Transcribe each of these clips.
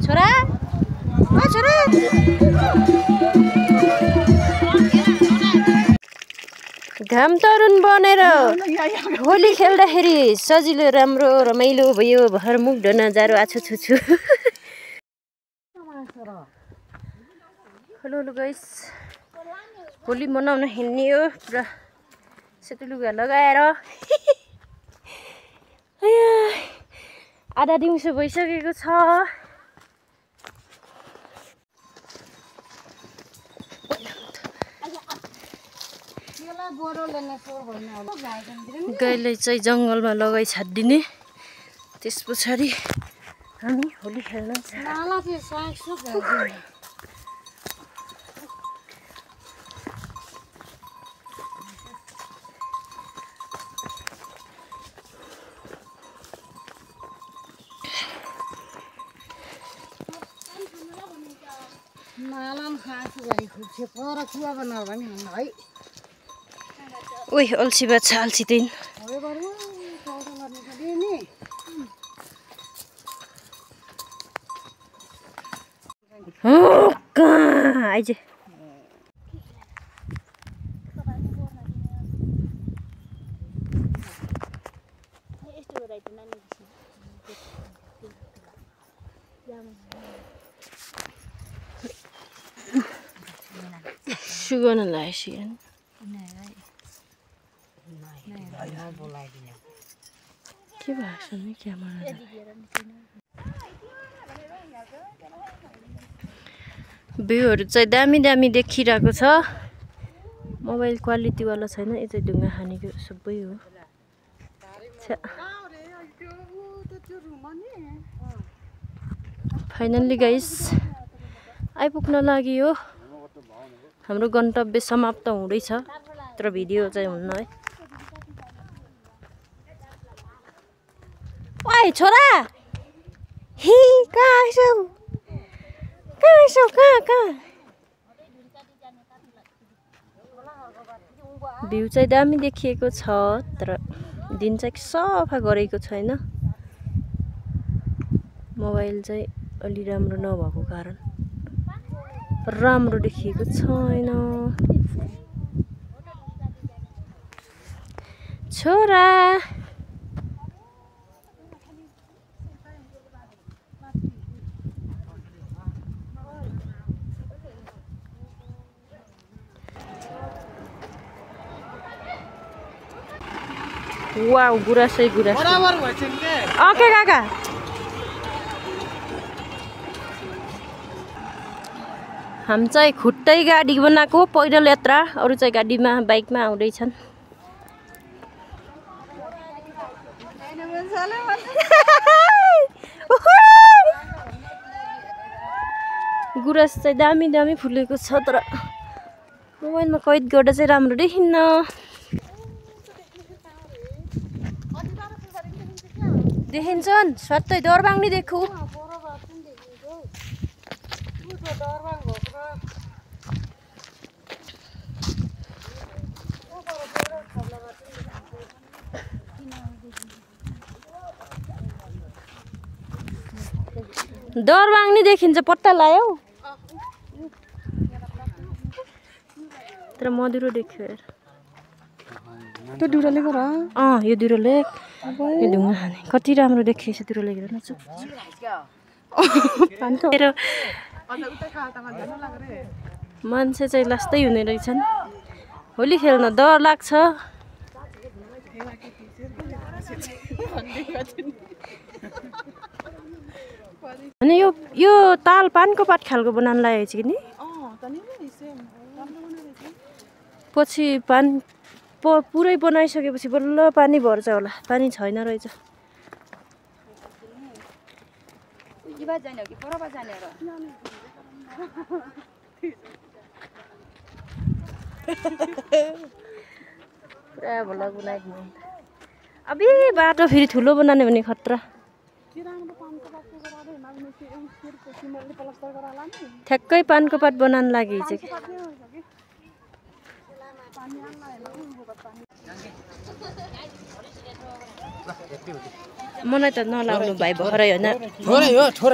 छोरा छोरा घाम तरुण बनेर होली खेल्दाखेरि सजिलो राम्रो रमाइलो भयो भरमुख नजारो आछु छु हेलो गाइस होली मनाउन हिँड्ने हो पुरा सेतो लुगा लगाएर आधा दिउँसो भइसकेको छ गाईलाई चाहिँ जङ्गलमा लगाइ छाडिदिने त्यस पछाडि हामी होली खेल्न ओइ अल्छी बाछा अल्छी दिन कहाँ आइज सुगन लाइसियन के भएको नि क्यामेरा भ्यूहरु चाहिँ दामी दामी देखिरहेको छ मोबाइल क्वालिटी वाला छैन यो चाहिँ ढुङ्गा खानेको सबै हो फाइनल्ली गाइस आइपुग्न लाग्यो हाम्रो गन्तव्य समाप्त हुँदैछ तर भिडियो चाहिँ हुन्न है ओइ छोरा हि कहाँ छौ कहाँ भ्यू चाहिँ दामी देखिएको छ तर दिन चाहिँ सफा गरेको छैन मोबाइल चाहिँ अलि राम्रो नभएको कारण राम्रो देखिएको छैन छोरा वाउ गुरासै गुरास बराबर भएछ नि ओके काका हम चाहिँ खुट्टै गाडी बनाएको पैदल यात्रा अरु चाहिँ गाडीमा बाइकमा आउँदैछन् गुरास चाहिँ दामी दामी फुलेको छ तर मोबाइलमा कैद गर्दा चाहिँ राम्रो देखिन्न देखिन्छन् सत्तै दरबाङ नि देखु दरबाङ नि देखिन्छ पत्ता लायो तर मधुरो देख्यो यार त्यो दुराले गर यो दुराले यो ढुङ्गा खाने कति राम्रो देखिएछ दुराले गर न चुप मान्छे चाहिँ लास्तै हुने रहेछन् होली खेल्न डर लाग्छ अनि यो ताल पानको पात खालको बनाउन लागेको छ कि नि पछि पान पुरै बनाइसकेपछि बल्ल पानी भर्छ होला पानी छैन रहेछ पुरा भला गुनाइ अबे बाटो फेरि ठुलो बनाउने भने खतरा ठ्याक्कै पानको पात बनाउन लागि चाहिँ मलाई त नलाउनु भाइ भरै होइन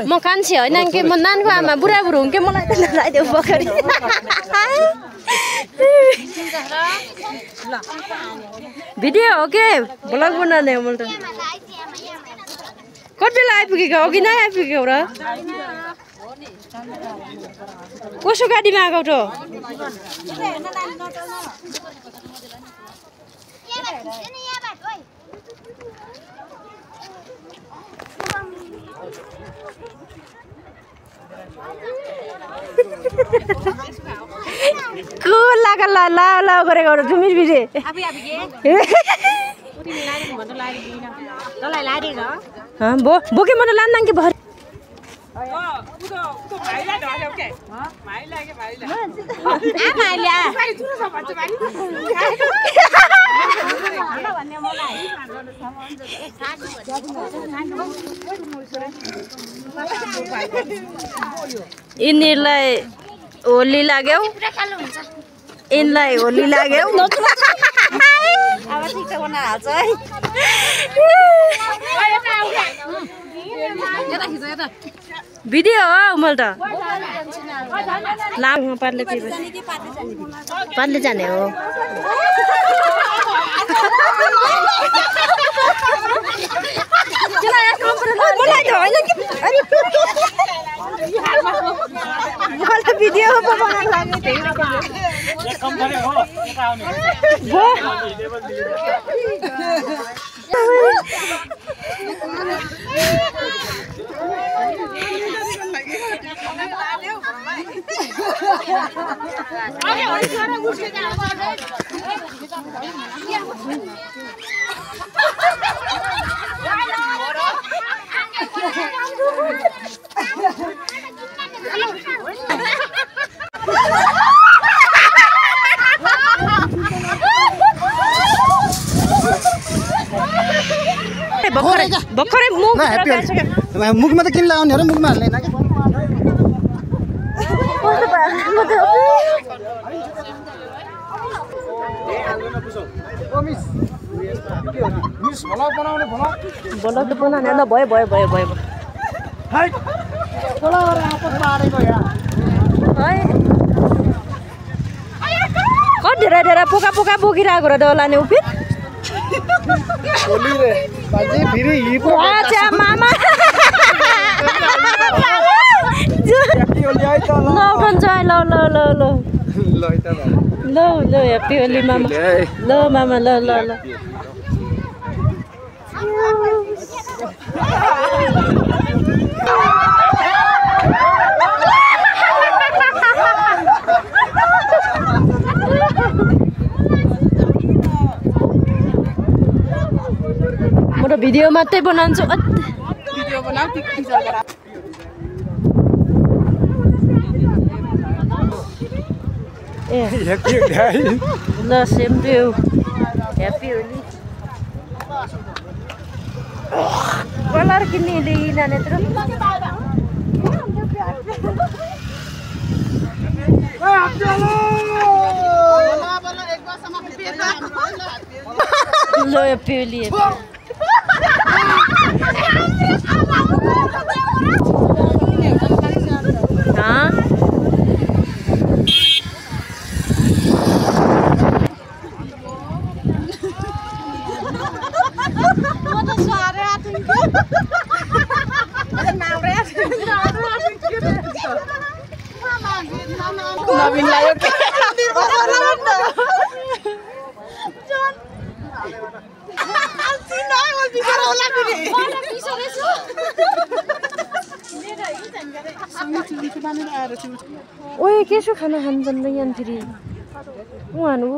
म कान्छे होइन के म नानीको आमा बुढाबुढो हुँ के मलाई त नलाइदेऊ बखरी भिडियो हो के भ्लग बनाउने हो मैले त कति बेला आइपुगेको अघि नै आइपुगेको र कसो गाडीमा आएको त को लागा ला ला ला गरेको जुमिर बिजे बोके म त लान्न कि भर यिनीहरूलाई होली लाग्यो यिनलाई होली लाग्यो भिडियो हो मैले त लामो पार्ले जाने हो भिडियो भर्खरै मुखमा त किन लगाउने हो र मुखमा हाल्ने होइन भ्लग त बनाउने ल भयो भयो भयो भयो कति धेरै धेरै पोका पोका बोकिरहेको र डलाने उपिन मामा ल ह्याप्पी होली मामा ल मामा ल ल ल म त भिडियो मात्रै बनाउँछु भिडियो बनाऊ ल same to you happy Holi colour किन्ने नानी यत्रो ल ह्याप्पी होली नवीन लाग्यो ओए के खाना खान्छन् र यहाँ फेरि उहाँहरू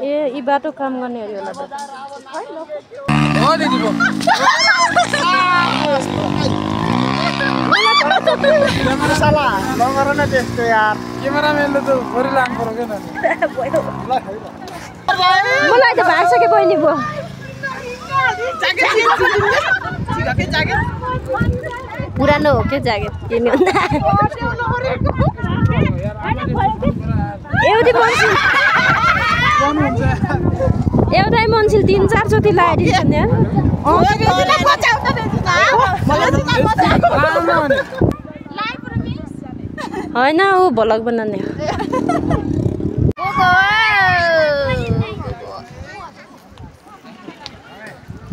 ए यी बाटो काम गर्नेहरू होला मलाई त भाग्सके बहिनी भयो पुरानो हो के ज्याकेट किन्नु एउटै मान्छेले 3-4 चोटि लगाइदिन्छ नि होइन ऊ भ्लग बनाउने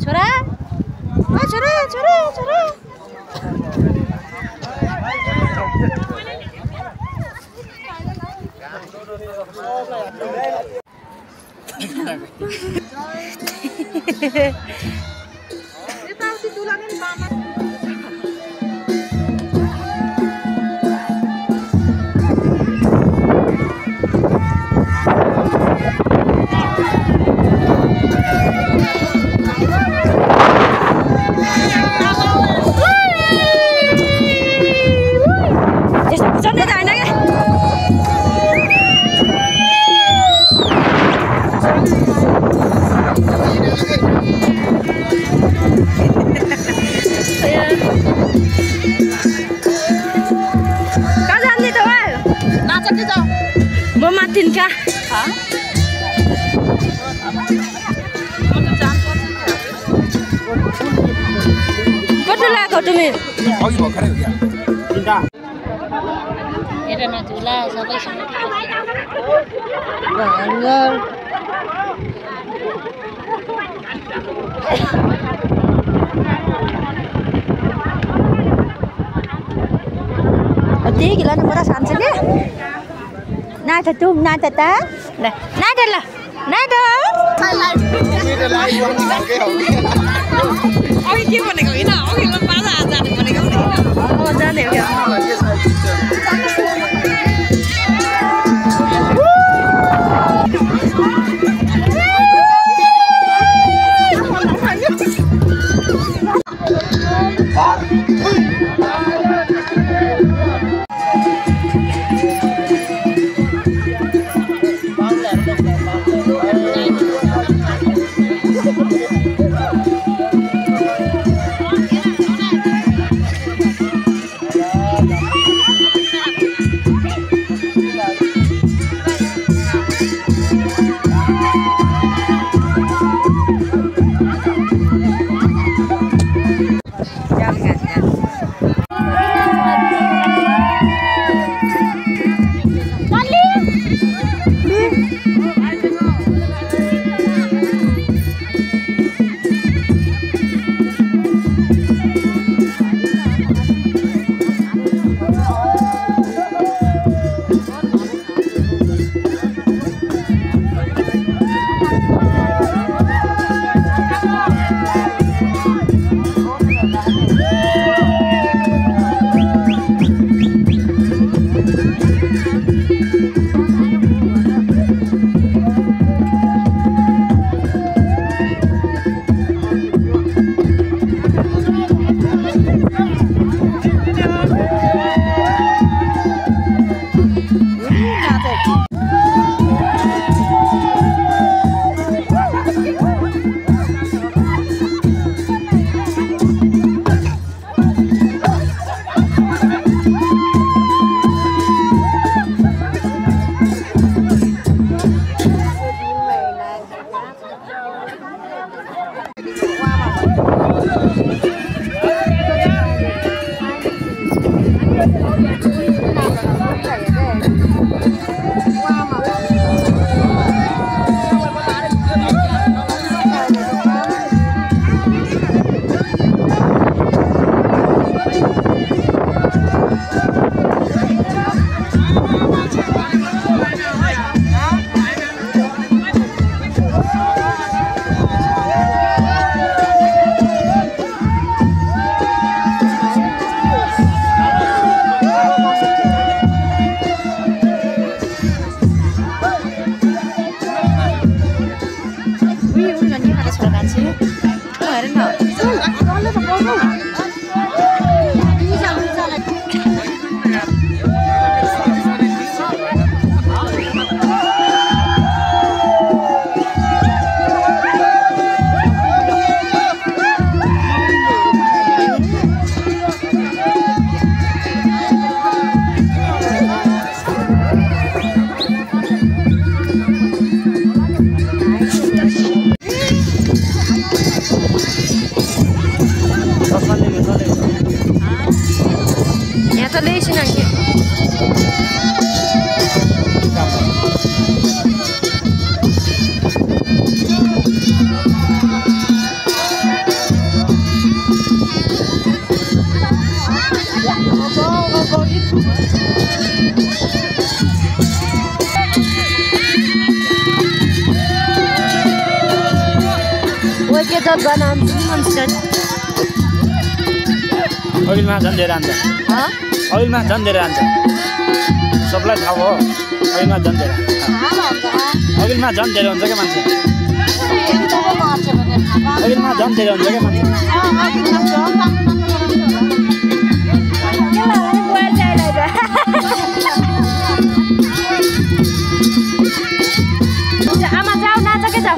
छोरा छोरा छोरा छोरा Tí kìa lên nó sẵn sẵn nhé. Nai thật chung, nai thật tá. Này, nai thật là. Nai thật. Ôi kia mà này có ý nào, thì con phá ra được mà này có ý nào. Ồ, ra đều kìa. सब बनाम मनस्टन अघिल्मा झन् धेरै आन्छ अघिल्मा झन् धेरै आन्छ सबलाई थाहा हो अघिल्मा झन् धेरै अघिल्मा झन् धेरै हुन्छ क्या मान्छे अघिल्मा झन् धेरै हुन्छ क्या मान्छे आमा जाऊ नाच के जाऊ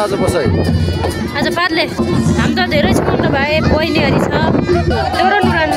आज पातले हामी त धेरै छौँ त भाइ बहिनीहरू छ ज्वरो नुरान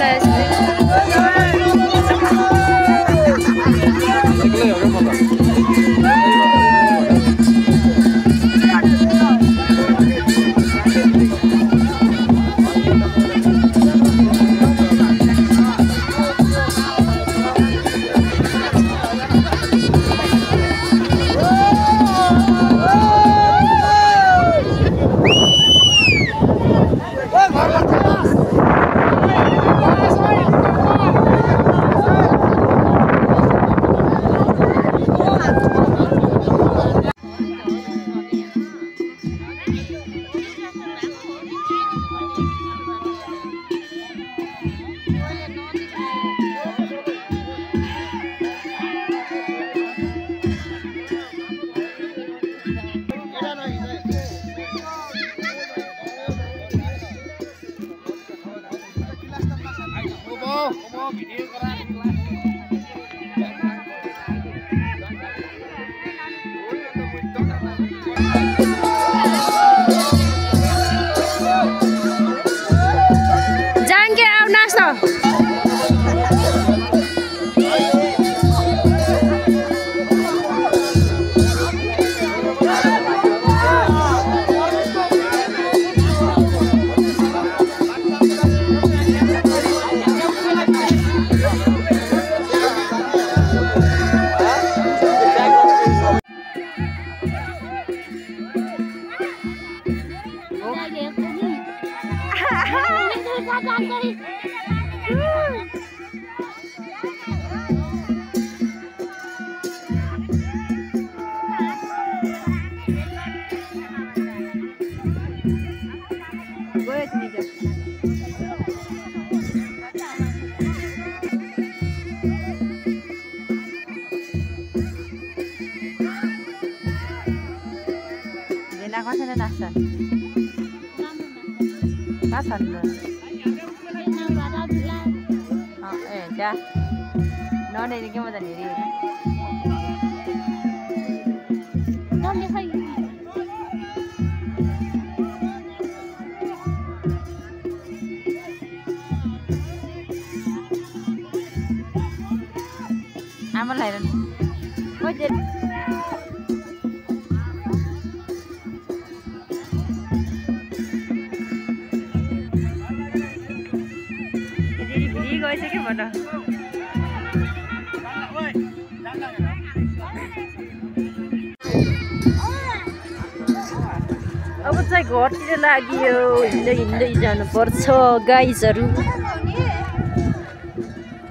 अब चाहिँ घरतिर लाग्यो हिँड्दै हिँड्दै जानुपर्छ गाइजहरू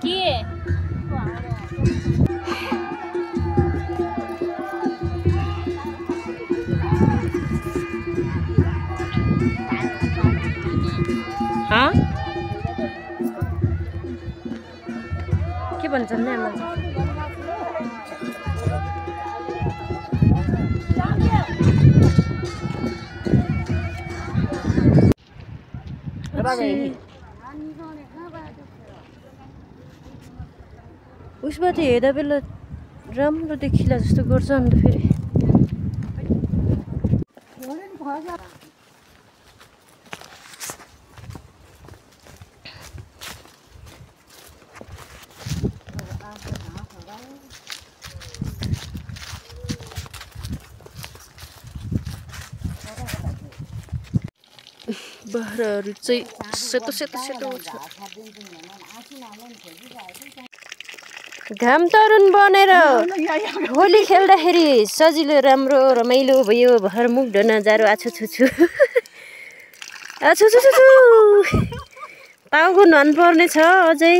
के के भन्छन् नि आमा उसबाट हेर्दा बेला राम्रो देखिला जस्तो गर्छ अन्त फेरि बाख्राहरू चाहिँ सेतो सेतो सेतो छ। घाम तरुण बनेर होली खेल्दाखेरि सजिलो राम्रो रमाइलो भयो। भर मुग्ध नजारो आछु छु आछु छु छु टाउको नुहाउनु पर्ने छ अझै।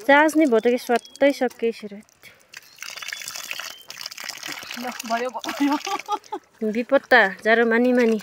चार्ज नै भयो त कि स्वात्तै सकिएछ। विपत्ता जाडो मानी मानी